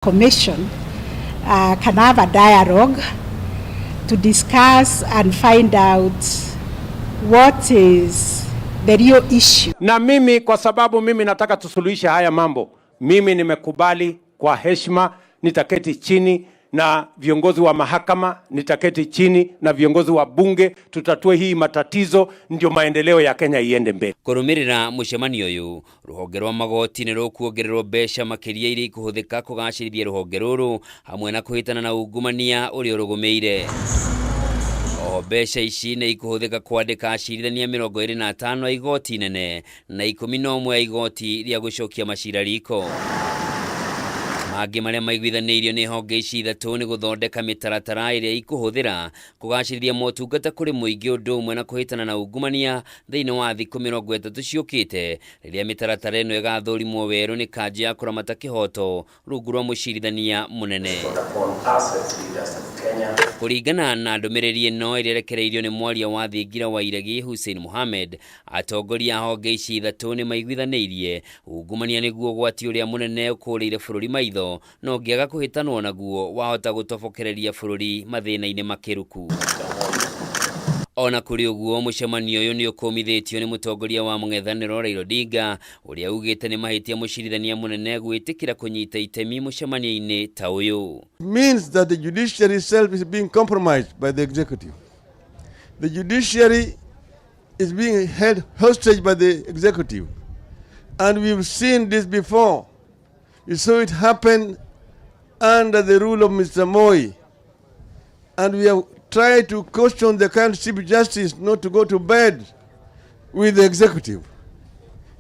Commission can have a dialogue to discuss and find out what is the real issue. Na mimi kwa sababu mimi nataka tusuluhishe haya mambo, mimi nimekubali kwa heshima, nitaketi chini na viongozi wa mahakama, nitaketi chini na viongozi wa bunge, tutatue hii matatizo, ndio maendeleo ya Kenya iende mbele. Kũrũmĩrĩra mũcemanio ũyũ, rũhonge rwa magoti nĩ rũkuongererwo mbeca makĩria iria ikũhũthĩka kũgacĩrithia rũhonge rũrũ hamwe na kũhĩtana na ungumania ũrĩa ũrũgũmĩire. Oho mbeca ici nĩ ikũhũthĩka kwandĩka acirithania 25 a igoti inene na 11 a igoti rĩa gũcokia macira riko. Mangĩ marĩa maiguithanĩirio nĩ honge ici ithatũ nĩ gũthondeka mĩtaratara ĩrĩa ikũhũthĩra kũgacĩrithia motungata kũrĩ mũingĩ, ũndũ ũmwe na kũhĩtana na ungumania thĩinĩ wa thikũ 30 ciũkĩte, rĩrĩa mĩtaratara ĩno ĩgathũrimwo werũ nĩ kanjũ ya kũramata kĩhoto rungu rwa mũcirithania mũnene. Kũringana na ndũmĩrĩri ĩno ĩrĩa ĩrekereirio nĩ mwaria wa thingira wa iregi Hussein Mohamed, atongoria a honge ici ithatũ nĩ maiguithanĩirie ungumania nĩguo ũgwati ũrĩa mũnene ũkũrĩire bũrũri maitho, na ũngĩaga kũhĩtanwo naguo wahota gũtobokereria bũrũri mathĩna-inĩ makĩruku. Ona kũrĩ ũguo, mũcemanio ũyũ nĩ ũkũmithĩtio nĩ mũtongoria wa mũng'ethanĩro Raila Odinga, ũrĩa ugĩte nĩ mahĩtia mũcirithania mũnene gwĩtĩkĩra kũnyita itemi mũcemanio-inĩ ta ũyũ. Means that the judiciary itself is being compromised by the executive. The judiciary is being held hostage by the executive. And we've seen this before. We saw it happen under the rule of Mr. Moi. And we have tried to caution the current Chief Justice not to go to bed with the executive.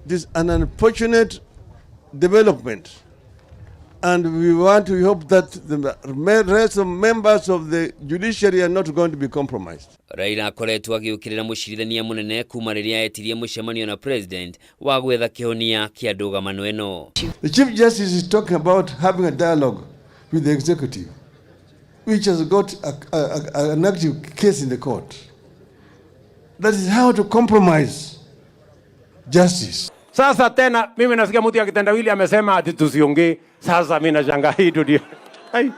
It is an unfortunate development. And we want to hope that the rest of members of the judiciary are not going to be compromised. Raila akoretwo agĩũkĩrĩra mũcirithania mũnene kuma rĩrĩa etirie mũcemanio na president wa gwetha kĩhonia kĩa ndũgamano ĩno. The Chief Justice is talking about having a dialogue with the executive, which has got an active case in the court. That is how to compromise justice. Sasa tena mimi nasikia mtu ya kitendawili amesema ati tusiongee. Sasa mimi nashangaa hii dunia. Ai.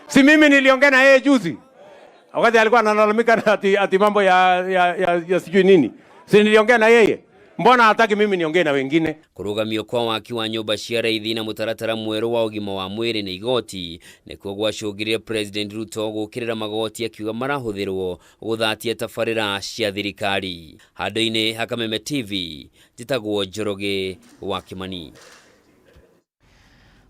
Si mimi niliongea na yeye juzi wakati alikuwa analalamika na ati mambo ya sijui nini. Si niliongea na yeye? Mbona hataki mimi niongee na wengine? Kũrũgamio kwa waki wa nyũmba cia raithi na mũtaratara mwerũ wa ũgima wa mwĩrĩ nĩ igoti nĩkuo gwacũngĩrĩria President Ruto gũkĩrĩra magoti, akiuga marahũthĩrwo gũthatia tabarĩra cia thirikari. Handũ-inĩ ha Kameme TV, njĩtagwo Njoroge wa Kĩmani.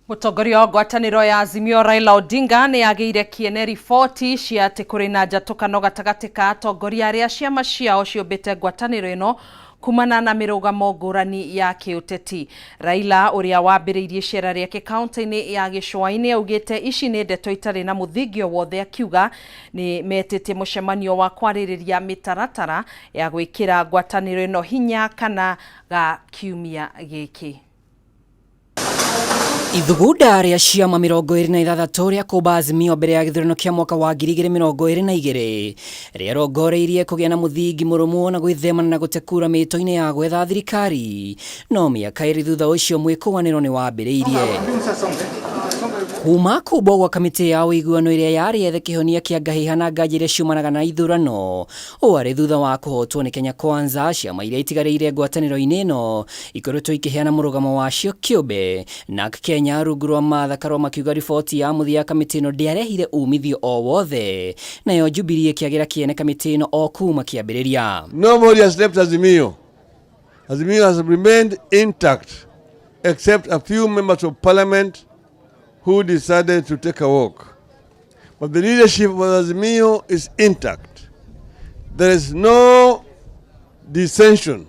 Mũtongoria wa ngwatanĩro ya Azimio Raila Odinga nĩ agĩire kĩene riboti cia atĩ kũrĩ na njatũkano gatagatĩ ka atongoria arĩa ciama ciao ciũmbĩte ngwatanĩro ĩno kumana na mĩrũgamo ngũrani ya kĩũteti. Raila, ũrĩa wambĩrĩirie icera rĩake kaunti-inĩ ya Gĩcũa-inĩ, augĩte ici nĩ ndeto itarĩ na mũthingi o wothe, akiuga nĩ metĩtie mũcemanio wa kwarĩrĩria mĩtaratara ya gwĩkĩra ngwatanĩro ĩno hinya kana ga kiumia gĩkĩ. Ithugunda rĩa ciama 26 rĩa kũmba Azimio mbere ya gĩthurano kĩa mwaka wa 2022 rĩarongoreirie kũgĩa na mũthingi mũrũmu na gwĩthemana na gũte kura mĩto-inĩ ya gwetha thirikari, no mĩaka 2 thutha ũcio mwĩkũanĩro nĩ wambĩrĩirie. Kuma kũmbwo gwa kamĩtĩ ya ũiguano ĩrĩa yarĩ yethe kĩhonia kĩa ngahĩha na nganja iria ciumanaga na ithurano, ũũ arĩ thutha wa kũhotwo nĩ Kenya Kwanza, ciama iria itigarĩire ngwatanĩro-inĩ ĩno ikoretwo ikĩheana mũrũgamo wacio kĩũmbe. NARC Kenya rungu rwa Martha Karua makiuga riboti ya mũthia ya kamĩtĩ ĩno ndĩarehire umithio o wothe, nayo Jubilee ĩkĩagĩra kĩene kamĩtĩ ĩno o kuma kĩambĩrĩria. Nobody has left Azimio. Azimio has remained intact, except a few members of parliament who decided to take a walk. But the leadership of Azimio is intact. There is no dissension.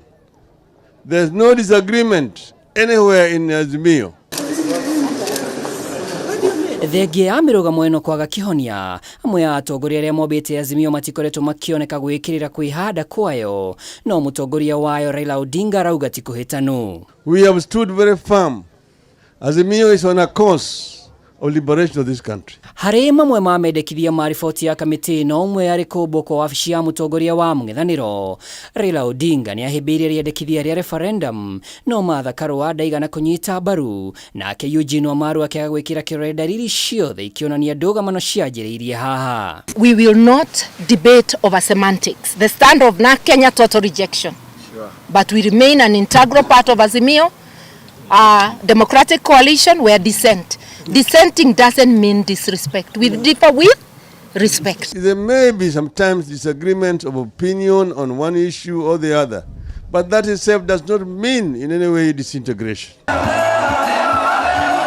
There is no disagreement anywhere in Azimio. Thengia ya mĩrũgamo ĩno kwaga kĩhonia, amwe a atongoria arĩa mombĩte Azimio matikoretwo makĩoneka gwĩkĩrĩra kwĩhanda kwayo, no mũtongoria wayo Raila Odinga arauga ti kũhĩtanu. We have stood very firm. Azimio is on a course of liberation of this country. Harĩ mamwe ma mendekithia ma riboti ya kamĩtĩ ĩno, ũmwe arĩ kũmbwo kwa wabici ya mũtongoria wa mũng'ethanĩro Raila Odinga nĩ ahĩmbĩirie rĩendekithia rĩa referendum, no Martha Karua ndaigana kũnyita mbaru, nake Eugene Wamalwa akĩaga gwĩkĩra kĩrore dalili ciothe ikĩonania ndũgamano cianjĩrĩirie haha. We will not debate over semantics. The stand of NARC Kenya, total rejection. Sure. But we remain an integral part of Azimio, a democratic coalition where dissent. Dissenting doesn't mean disrespect. We differ with respect. There may be sometimes disagreement of opinion on one issue or the other, but that itself does not mean in any way disintegration.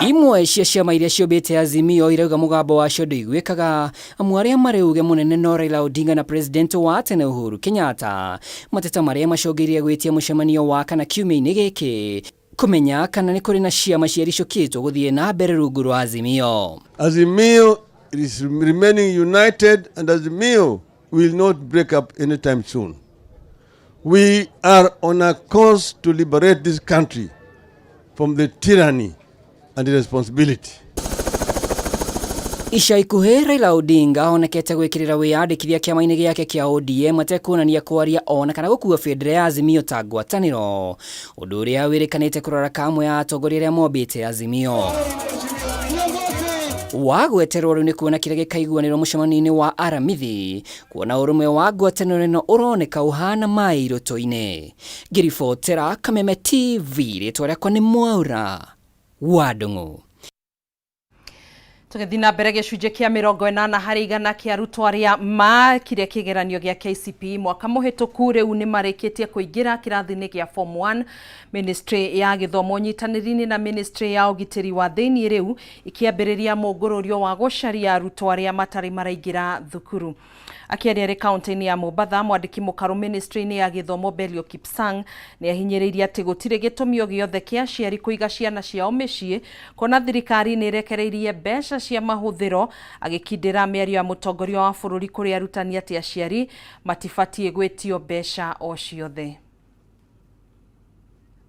Imwe cia ciama iria ciũmbĩte Azimio irauga mũgambo wacio ndũiguĩkaga, amu arĩa marĩ uge mũnene no Raila Odinga na president wa tene Uhuru Kenyatta, mateta marĩa macũngĩrĩirie gwĩtia mũcemanio wa kana kiumia-inĩ gĩkĩ kũmenya kana nĩ kũrĩ na ciama ciericũkĩtwo gũthiĩ na mbere rungu rwa Azimio. Azimio is remaining united and Azimio will not break up anytime soon. We are on a course to liberate this country from the tyranny and irresponsibility. Ica ikuhĩ Raila Odinga onekete gwĩkĩrĩra wĩyandĩkithia kĩama-inĩ gĩake kĩa ODM atekuonania kwaria ona kana gũkua bendera ya Azimio ta ngwatanĩro, ũndũ ũrĩa wĩrĩkanĩte kũrora kamwe ya atongoria arĩa mombĩte Azimio. Wagweterwo rĩu nĩ kuona kĩrĩa gĩkaiguanĩrwo mũcemanio-inĩ wa Aramithi, kuona ũrũmwe wa ngwatanĩro ĩno ũroneka ũhana maĩ irũtũ-inĩ. Ngĩribotera Kameme TV, rĩtwa rĩakwa nĩ Mwaura wa Ndung'u. Tũgĩthiĩ na mbere, gĩcunjĩ kĩa 80% kĩa arutwo arĩa makire kĩgeranio gĩa KCPE mwaka mũhĩtũku rĩu nĩ marĩkĩtie kũingĩra kĩrathi-inĩ gĩa Form 1. Ministry ya gĩthomo nyitanĩri-inĩ na Ministry ya ũgitĩri wa thĩinĩ rĩu ikĩambĩrĩria mũngũrũrio wa gũcaria arutwo arĩa matarĩ maraingĩra thukuru. Akĩaria arĩ kaunti-inĩ ya Mombatha, mwandĩki mũkarũ ministry-inĩ ya gĩthomo Belio Kipsang nĩ ahinyĩrĩirie atĩ gũtirĩ gĩtũmi o gĩothe kĩa aciari kũiga ciana ciao mĩciĩ, kuona thirikari nĩ ĩrekereirie mbeca cia mahũthĩro, agĩkindĩra mĩario ya mũtongoria wa bũrũri kũrĩ arutani atĩ aciari matibatiĩ gwĩtio mbeca o ciothe.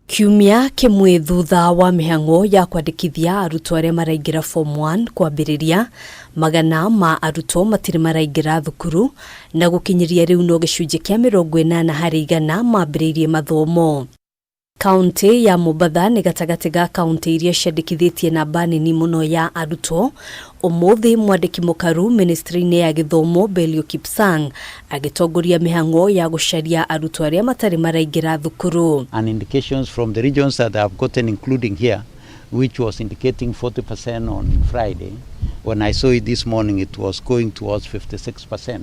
Kiumia kĩmwe thutha wa mĩhang'o ya kwandĩkithia arutwo arĩa maraingĩra Form 1 kwambĩrĩria, magana ma arutwo matirĩ maraingĩra thukuru, na gũkinyĩria rĩu no gĩcunjĩ kĩa 80% mambĩrĩirie mathomo. Kaunti ya Mombatha nĩ gatagatĩ ga kaunti iria ciandĩkithĩtie namba nini mũno ya arutwo. Ũmũthĩ mwandĩki mũkaru ministry-inĩ ya gĩthomo Belio Kipsang agĩtongoria mĩhang'o ya gũcaria arutwo arĩa matarĩ maraingĩra thukuru. And indications from the regions that I have gotten, including here, which was indicating 40% on Friday. When I saw it this morning, it was going towards 56%.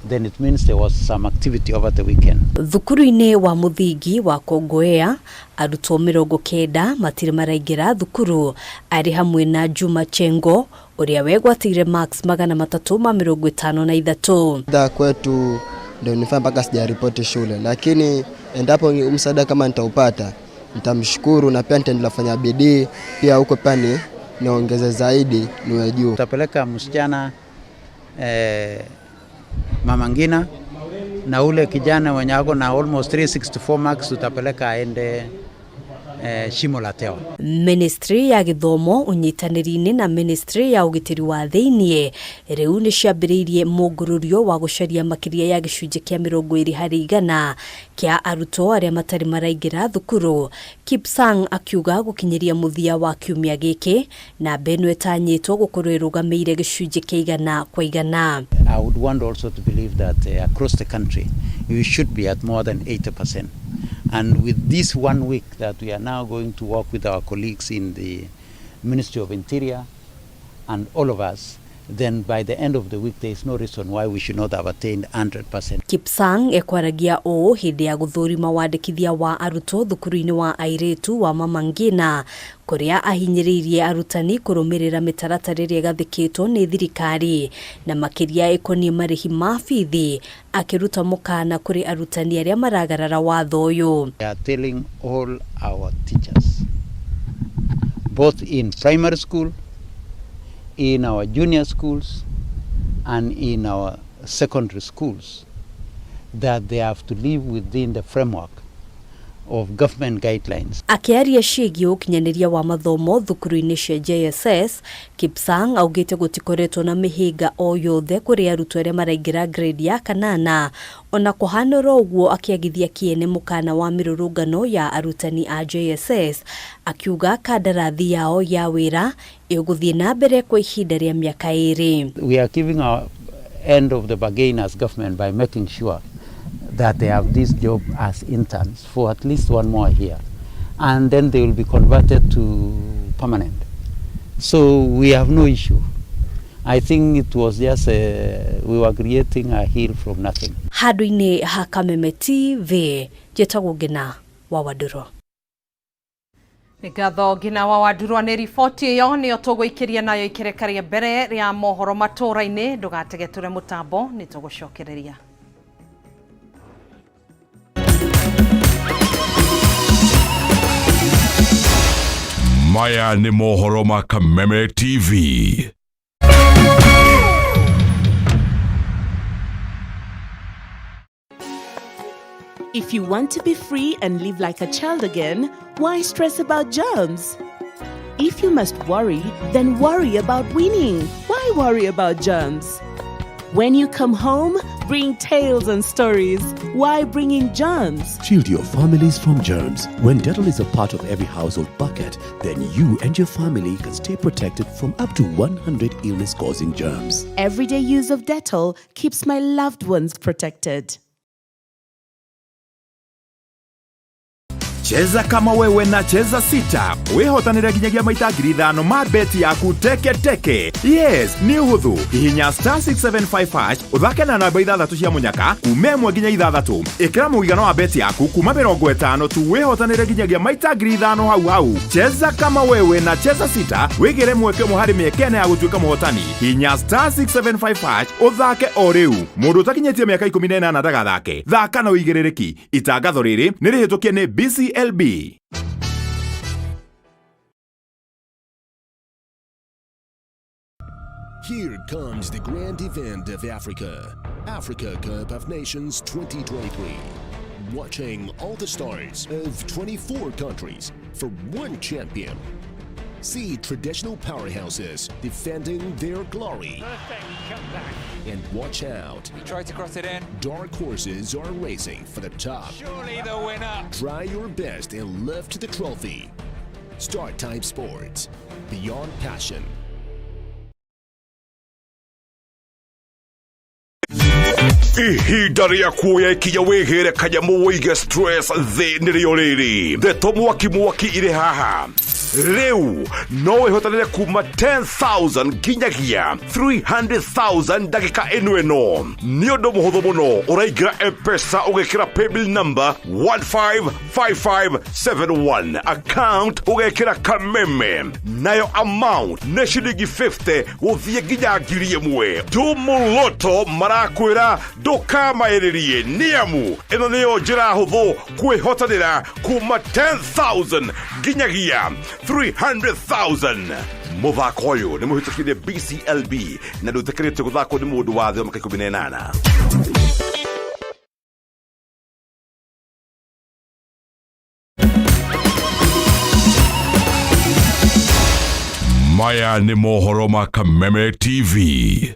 Then it means there was some activity over the weekend. Thukuru-inĩ wa mũthingi wa Kongowea arutwo 90 matirĩ maraingĩra thukuru, arĩ hamwe na Juma Chengo ũrĩa wegwatĩire marks 353. Da kwetu ndio nifanya mpaka sijaripoti shule, lakini endapo msaada kama nitaupata nitamshukuru, na pia nitaendelea kufanya bidii pia huko pia ni niongeze zaidi niwe juu. Tutapeleka msichana Mama Ngina, na ule kijana mwenye ako na almost 364 marks tutapeleka aende Shimo la Tewa. Ministry ya gĩthomo ũnyitanĩri-inĩ na Ministry ya ũgitĩri wa thĩiniĩ rĩu nĩ ciambĩrĩirie mũngũrũrio wa gũcaria makĩria ya gĩcunjĩ kĩa 20% kĩa arutwo arĩa matarĩ maraingĩra thukuru. Kipsang akiuga gũkinyĩria mũthia wa kiumia gĩkĩ namba ĩno ĩtanyĩtwo gũkorwo ĩrũgamĩire gĩcunjĩ kĩa 100%. I would want also to believe that across the country we should be at more than 80%. And with this 1 week that we are now going to work with our colleagues in the Ministry of Interior and all of us, then by the end of the week there is no reason why we should not have attained 100%. Kipsang ekwaragia ũũ hĩndĩ ya gũthũrima wandĩkithia wa arutwo thukuru-inĩ wa airĩtu wa Mama Ngina, kũrĩa ahinyĩrĩirie arutani kũrũmĩrĩra mĩtaratara ĩrĩa ĩgathĩkĩtwo nĩ thirikari na makĩria ĩkoniĩ marĩhi ma bithi, akĩruta mũkana kũrĩ arutani arĩa maragarara watho ũyũ. We are telling all our teachers, both in primary school, in our junior schools, and in our secondary schools, that they have to live within the framework of government guidelines. Akĩaria ciĩgiĩ ũkinyanĩria wa mathomo thukuru-inĩ cia JSS, Kipsang augĩte gũtikoretwo na mĩhĩnga o yothe kũrĩ arutwo arĩa maraingĩra grade ya kanana. Ona kũhana oro ũguo, akĩagithia kĩene mũkana wa mĩrũrũngano ya arutani a JSS, akiuga kandarathi yao ya wĩra ĩgũthiĩ na mbere kwa ihinda rĩa mĩaka 2. We are giving our end of the bargain as government by making sure that they have this job as interns for at least one more year, and then they will be converted to permanent. So we have no issue. I think it was just we were creating a hill from nothing. Handũ-inĩ ha Kameme TV, njĩtagwo Ngina wa Wandũrũ. Nĩ ngatho Ngina wa Wandurwa nĩ riboti ĩyo. Nĩyo tũgũikĩria nayo ikereka rĩa mbere rĩa mohoro matũũra-inĩ. Ndũgategetũre mũtambo, nĩ tũgũcokereria. Maya nĩ mohoro ma Kameme TV. If you want to be free and live like a child again, why stress about germs? If you must worry, then worry about winning. Why worry about germs? When you come home, bring tales and stories. Why bring in germs? Shield your families from germs. When Dettol is a part of every household bucket, then you and your family can stay protected from up to 100 illness causing germs. Everyday use of Dettol keeps my loved ones protected. Cheza kama wewe na Cheza Sita, wĩhotanĩre nginyagia maita 5,000 ma beti yaku teke teke. Yes, nĩ ũhũthũ. Hihinya *675# ũthake na namba ithathatũ cia mũnyaka kuma 1 nginya 6. Ĩkĩra mũigana wa beti yaku kuma 50 tu, wĩhotanĩre nginyagia maita 5,000 hau hau. Cheza kama wewe na Cheza Sita, wĩgĩre mweke ũmwe harĩ mĩeke 4 ya gũtuĩka mũhotani. Hihinya *675# ũthake o rĩu. Mũndũ ũtakinyĩtie mĩaka 18 ndagathake. Thaka na ũigĩrĩrĩki. Itangatho rĩrĩ nĩ rĩhĩtũkie nĩ BCLB. Here comes the grand event of Africa, Africa Cup of Nations 2023. Watching all the stars of 24 countries for one champion. See traditional powerhouses defending their glory. And watch out. He tried to cross it in. Dark horses are racing for the top. Surely the winner. Try your best and lift the trophy. Star Time Sports. Beyond passion. Ihinda rĩa kuoya ikinya wĩgĩre kanyamũ wĩige stress thĩ nĩrĩo rĩrĩ. Ndeto mwaki mwaki irĩ haha. Rĩu no wĩhotanĩre kuma 10,000 nginyagia 300,000 ndagĩka ĩno ĩno. Nĩ ũndũ mũhũthũ mũno, ũraingĩra M-Pesa, ũgekĩra paybill number 155571, account ũgekĩra Kameme, nayo amount nĩ ciringi 50 gũthiĩ nginya 1,000. Tumũloto marakwĩra ndũkamaĩrĩrie, nĩamu ĩno nĩyo njĩra hũthũ kwĩhotanĩra kuma 10,000 nginyagia 300,000. Mũthako ũyũ nĩ mũhĩtũkire BCLB na ndũĩtĩkĩrĩtio gũthakwo nĩ mũndũ wa thĩ wa mĩaka 18. Maya nĩ mohoro ma Kameme TV.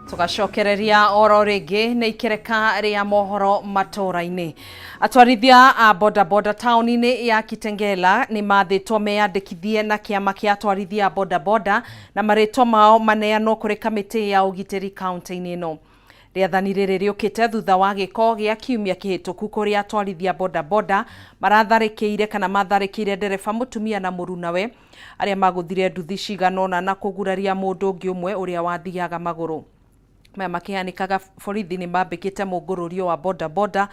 Tugacokereria oro rĩngĩ nĩ ikereka rĩa mohoro matũũra-inĩ. Atwarithia a bodaboda taũni-inĩ ya Kitengela nĩ mathĩtwo meyandĩkithie na kĩama kĩa atwarithia a bodaboda na marĩtwa mao maneanwo kũrĩ kamĩtĩ ya ũgitĩri kaunti-inĩ ĩno. Rĩathani rĩrĩ rĩũkĩte thutha wa gĩko gĩa kiumia kĩhĩtũku kũrĩa atwarithia bodaboda maratharĩkĩire kana matharĩkĩire ndereba mũtumia na mũrunawe arĩa magũthire nduthi cigana ũna na kũguraria mũndũ ũngĩ ũmwe ũrĩa wathiaga magũrũ. Maya makĩhanĩkaga, borithi nĩ mambĩkĩte mũngũrũrio wa bodaboda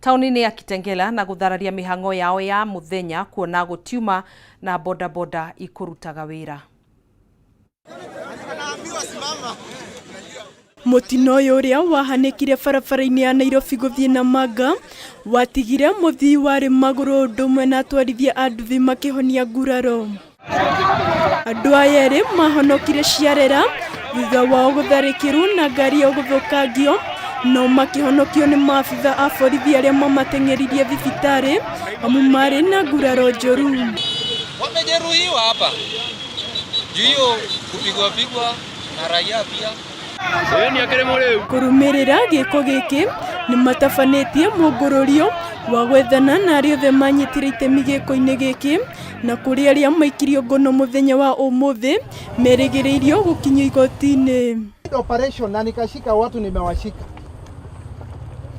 taũni-inĩ ya Kitengela na gũthararia mĩhang'o yao ya mũthenya kuona gũtiuma na bodaboda ikũrutaga wĩra. Mũtino ũyũ ũrĩa wahanĩkire barabara-inĩ ya Nairobi gũthiĩ Namanga watigire mũthii warĩ magũrũ ũndũ ũmwe na atwarithia a nduthi makĩhonia nguraro. Andũ aya erĩ mahonokire ciarera thutha wao gũtharĩkĩrwo na ngari yao gũthũkangio No makĩhonokio nĩ maabitha a borithi arĩa mamateng'eririe thibitarĩ amu marĩ na nguraro njũru. Wamejeruhiwa hapa juu hiyo kupigwa pigwa na raia pia. Kũrũmĩrĩra gĩko gĩkĩ nĩ matabanĩtie mũngũrũrio wa gwethana na arĩa othe manyitire itemi gĩko-inĩ gĩkĩ na kũrĩ arĩa maikirio ngono mũthenya wa ũmũthĩ merĩgĩrĩirio gũkinyio igoti-inĩ. Operation na nikashika watu, nimewashika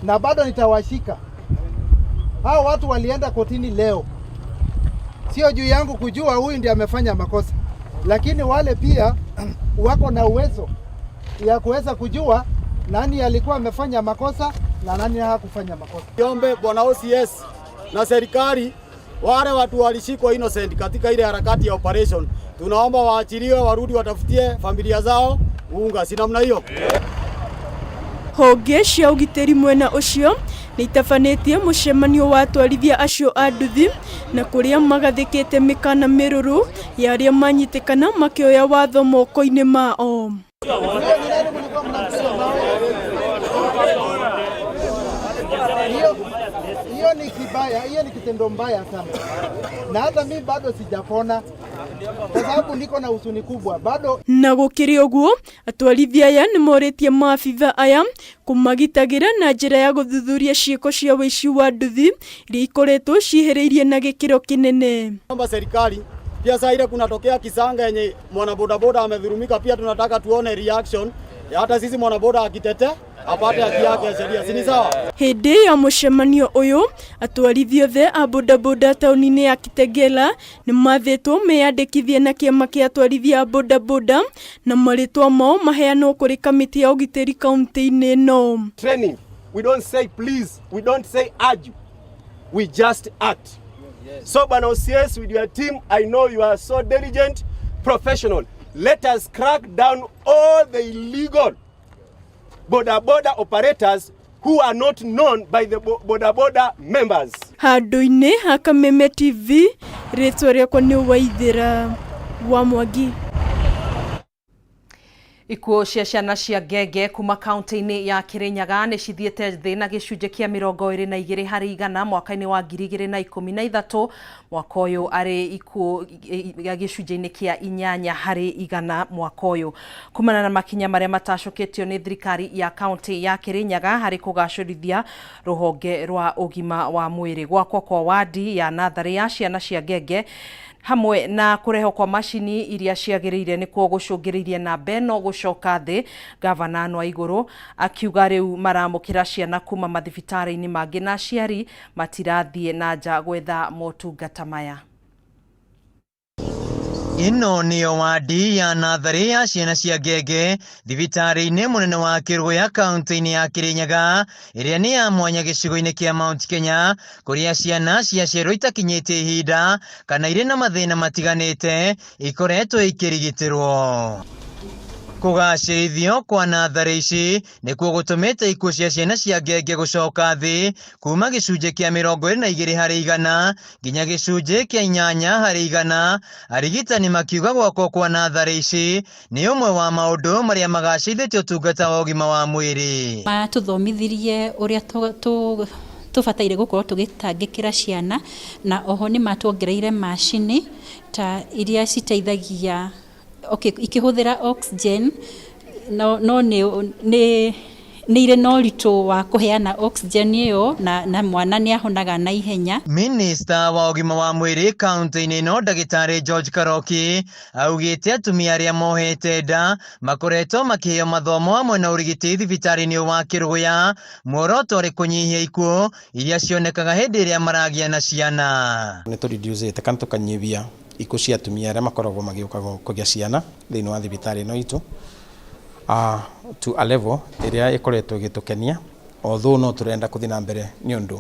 na bado nitawashika. Hao watu walienda kotini leo, sio juu yangu kujua huyu ndiye amefanya makosa, lakini wale pia wako na uwezo ya kuweza kujua nani alikuwa amefanya makosa na nani hakufanya makosa. Niombe bwana OCS na serikali, wale watu walishikwa innocent katika ile harakati ya operation, tunaomba waachiliwe, warudi watafutie familia zao unga, si namna hiyo? Honge cia ũgitĩri mwena ũcio nĩ itabanĩtie mũcemanio wa atwarithia acio a nduthi na kũrĩa magathĩkĩte mĩkana mĩrũrũ ya arĩa manyitĩkana makĩoya watho moko-inĩ mao. Hiyo ni kibaya, hiyo ni kitendo mbaya sana, na hata mi bado sijapona kwa sababu niko na huzuni kubwa bado. Na gũkĩrĩ ũguo atwarithia aya nĩ morĩtie maabitha aya kũmagitagĩra na njĩra ya gũthuthuria ciĩko cia ũici wa nduthi iria ikoretwo cihĩrĩirie na gĩkĩro kĩnene. Naomba serikali pia saa ile kunatokea kisanga yenye mwanabodaboda amedhurumika, pia tunataka tuone reaction ya hata sisi mwanaboda akitete apate haki yake ya sheria, si ni sawa? Hĩndĩ ya mũcemanio ũyũ atwarithia othe a bodaboda taũni-inĩ ya Kitengela nĩ mathĩtwo meyandĩkithie na kĩama kĩa atwarithia a bodaboda na marĩtwa mao maheanwo kũrĩ kamĩtĩ ya ũgitĩri kaunti-inĩ ĩno. Training, we don't say please, we don't say urge, we just act. So Bwana OCS, with your team, I know you are so diligent, professional. Let us crack down all the illegal boda boda operators who are not known by the boda boda members. Handũ-inĩ ha Kameme TV, rĩtwa rĩakwa nĩ Waithĩra wa Mwangi. Ikuũ cia ciana cia ngenge kuma kaunti-inĩ ya Kirinyaga nĩ cithiĩte thĩ na gĩcunjĩ kĩa 22 harĩ igana mwaka-inĩ wa 2013, mwaka ũyũ arĩ ikuũ gĩcunjĩ-inĩ kĩa 8 harĩ igana mwaka ũyũ, kumana na makinya marĩa matacũkĩtio nĩ thirikari ya kaunti ya Kirinyaga harĩ kũgacĩrithia rũhonge rwa ũgima wa mwĩrĩ. Gwakwo kwa wadi ya natharĩ ya ciana cia ngenge hamwe na kũrehwo kwa macini iria ciagĩrĩire nĩkuo gũcũngĩrĩirie namba ĩno gũcoka thĩ. Gavana Anne Waigũrũ akiuga rĩu maramũkĩra ciana kuma mathibitarĩ-inĩ mangĩ na aciari matirathiĩ na nja gwetha motungata maya. Ĩno nĩyo wadi ya natharĩ ya ciana cia ngenge thibitarĩ-inĩ mũnene wa Kĩrũya kaunti-inĩ ya Kĩrĩnyaga, ĩrĩa nĩ ya mwanya gĩcigo-inĩ kĩa Mount Kenya, kũrĩa ciana ciaciarwo itakinyĩtie ihinda kana irĩ na mathĩna matiganĩte ikoretwo ikĩrigitĩrwo. Kũgacĩrithio kwa natharĩ ici nĩkuo gũtũmĩte ikuũ cia ciana cia ngenge gũcoka thĩ kuma gĩcunjĩ kĩa 22 harĩ igana nginya gĩcunjĩ kĩa 8 harĩ igana. Arigitani makiuga gwakwo kwa natharĩ ici nĩ ũmwe wa maũndũ marĩa magacĩrithĩtie ũtungata wa ũgima wa mwĩrĩ. Matũthomithirie ũrĩa tũbataire gũkorwo tũgĩtangĩkĩra ciana, na oho nĩ matuongereire macini ta iria citeithagia ikĩhũthĩra oxygen, no nĩ irĩ na ũritũ wa kũheana oxygen ĩyo na mwana nĩ ahonaga na ihenya. Minista wa ũgima wa mwĩrĩ kaunti-inĩ ĩno ndagĩtarĩ George Karoki augĩte atumia arĩa mohete nda makoretwo makĩheo mathomo hamwe na ũrigiti thibitarĩ-inĩ wa Kĩrũya, muoroto ũrĩ kũnyihia ikuũ iria cionekaga hĩndĩ ĩrĩa maragĩa na ciana. Nĩ tũreducĩte kana tũkanyihia ikuũ cia atumia arĩa makoragwo magĩũka kũgĩa ciana thĩinĩ wa thibitarĩ ĩno itũ to a level ĩrĩa ĩkoretwo ĩgĩtũkenia, although no tũrenda kũthiĩ na mbere nĩ ũndũ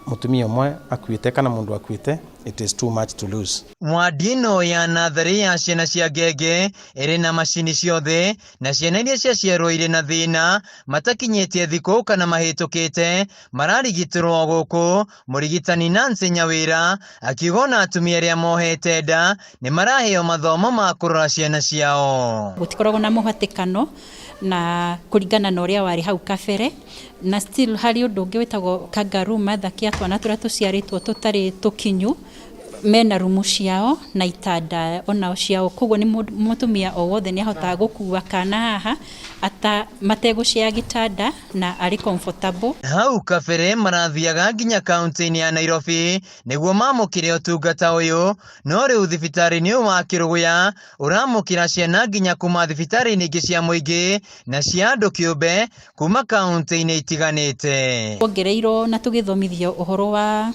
mũtumia ũmwe akuĩte kana mũndũ akuĩte It is too much to lose. Wadi ĩno ya natharĩ ya ciana cia ngenge ĩrĩ na macini ciothe na ciana iria ciaciarwo irĩ na thĩna matakinyĩtie thikũ kana mahĩtũkĩte mararigitĩrwo gũkũ. Mũrigitani Nancy Nyawĩra akiuga ona atumia arĩa mohete nda nĩ maraheo mathomo ma kũrora ciana ciao. Gũtikoragwo na mũhatĩkano na kũringana na ũrĩa warĩ hau kabere, na still harĩ ũndũ ũngĩ wĩtagwo kangaroo mother kĩa twana tũrĩa tũciarĩtwo tũtarĩ tũkinyu, mena rumu ciao na itanda onao ciao, koguo nĩ mũtumia o wothe nĩ ahotaga gũkua kana haha ata mategũcea gĩtanda na arĩ comfortable. Hau kabere marathiaga nginya kaunti-inĩ ya Nairobi nĩguo mamũkĩre ũtungata ũyũ, no rĩu thibitarĩ-inĩ ũyũ wa Kĩrũgũya ũramũkĩra ciana nginya kuma thibitarĩ-inĩ ingĩ cia mũingĩ na cia andũ kĩũmbe kuma kaunti-inĩ itiganĩte. Twongereirwo na tũgĩthomithio ũhoro wa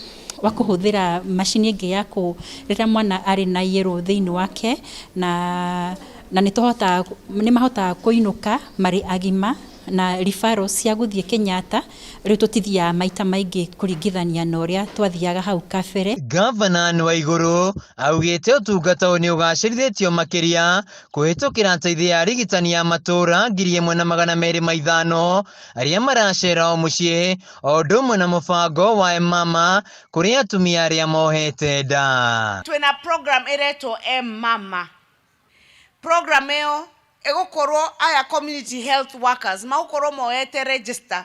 kũhũthĩra macini ĩngĩ ya kũ rĩrĩa mwana arĩ na iyerũ thĩinĩ wake, na nĩ mahotaga kũinũka marĩ agima, na referrals cia gũthiĩ Kenyatta rĩu tũtithiaga maita maingĩ kũringithania na ũrĩa twathiaga hau kabere. Gavana Waiguru augĩte ũtungata ũyũ nĩ ũgacĩrithĩtio makĩria kũhĩtũkĩra ateithia arigitani a matũũra 1205 arĩa maracera o mũciĩ, o ũndũ ũmwe na mũbango wa M-Mama kũrĩ atumia arĩa mohete nda. Twĩna program ĩretwo M-Mama. Program ĩyo ĩgũkorwo aya community health workers magũkorwo moete register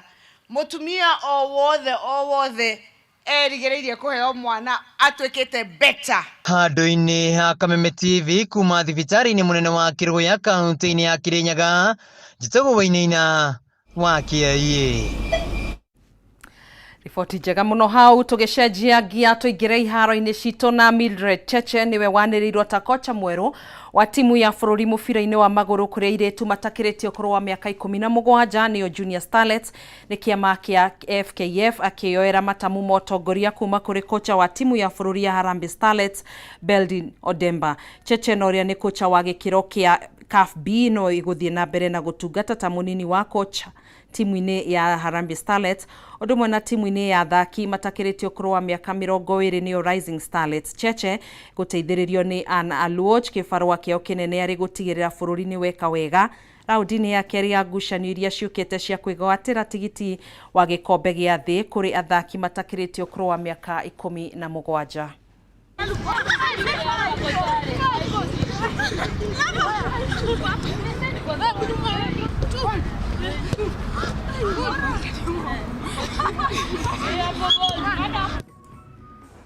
mũtumia o wothe o wothe erigĩrĩirie kũheo mwana atuĩkĩte better. Handũ-inĩ ha Kameme TV kuma thibitarĩ-inĩ mũnene wa Kĩrũgũya kaunti-inĩ ya Kĩrĩnyaga, njĩtagwo Wainaina wa KIA. Riboti njega mũno hau. Tũgĩcenjia ngia tũingĩre iharo-inĩ citũ na Mildred Cheche nĩwe wanĩrĩirwo ta kocha mwerũ wa timu ya bũrũri mũbira-inĩ wa magũrũ kũrĩa airĩtu matakĩrĩtie ũkũrũ wa mĩaka 17 nĩyo Junior Starlets nĩ kĩama kĩa FKF, akĩyoera matamu ma ũtongoria kuma kũrĩ kocha wa timu ya bũrũri ya Harambee Starlets Beldin Odemba. Cheche na ũrĩa nĩ kocha wa gĩkĩro kĩa CAF B no ĩgũthiĩ na mbere na gũtungata ta mũnini wa kocha timu-inĩ ya Harambee Starlets, ũndũ ũmwe na timu-inĩ ya athaki matakĩrĩtie ũkũrũ wa mĩaka 20 nĩyo Rising Starlets. Cheche gũteithĩrĩrio nĩ Ann Aluoch kĩbarũa kĩao kĩnene arĩ gũtigĩrĩra bũrũri nĩ weka wega raũndi-inĩ ya kerĩ ya ngucanio iria ciũkĩte cia kwĩgwatĩra tigiti wa gĩkombe gĩa thĩ kũrĩ athaki matakĩrĩtie ũkũrũ wa mĩaka 17.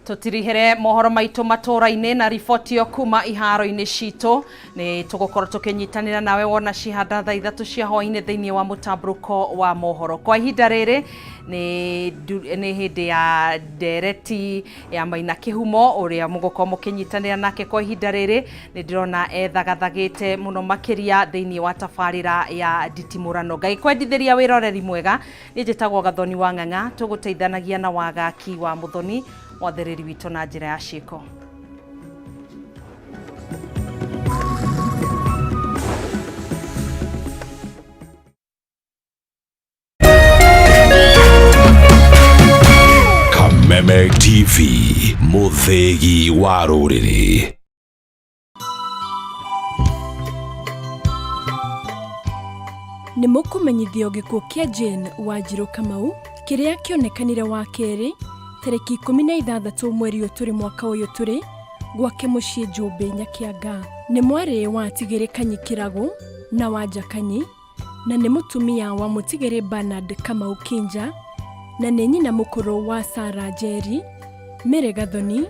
Tutirihere mohoro maitũ matũra-inĩ na riboti ĩyo kuma iharo-inĩ citũ. Nĩ tũgũkorwo tũkĩnyitanĩra nawe wona cihanda thaa 3 cia hwaĩ-inĩ thĩinĩ wa mũtambũrũko wa mohoro. Kwa ihinda rĩrĩ nĩ hĩndĩ ya ndereti ya Maina Kĩhumo ũrĩa mũgũkorwo mũkĩnyitanĩra nake. Kwa ihinda rĩrĩ nĩ ndĩrona ethagathagĩte mũno makĩria thĩinĩ wa tabarĩra ya nditimũrano. Ngagĩkwendithĩria wĩroreri mwega. Niĩ njĩtagwo Gathoni wa Ng'ang'a, tũgũteithanagia na wagaki wa Mũthoni mwathereri witũ na njĩra ya ciĩko. Kameme TV, mũthĩgi wa rũrĩrĩ. Nĩ mũkũmenyithio gĩkuũ kĩa Jane Wanjirũ Kamau kĩrĩa kĩonekanire wa kerĩ tarĩki 16 mweri ũyũ tũrĩ mwaka ũyũ tũrĩ gwake mũciĩ Njũmbĩ Nyakianga. Nĩ mwarĩ wa Tigĩrĩ Kanyi Kĩragũ na Wanja Kanyi, na nĩ mũtumia wa Mũtigĩrĩ Bernard Kamau Kinja, na nĩ nyina mũkũrũ wa Sarah Njeri, Mary Gathoni.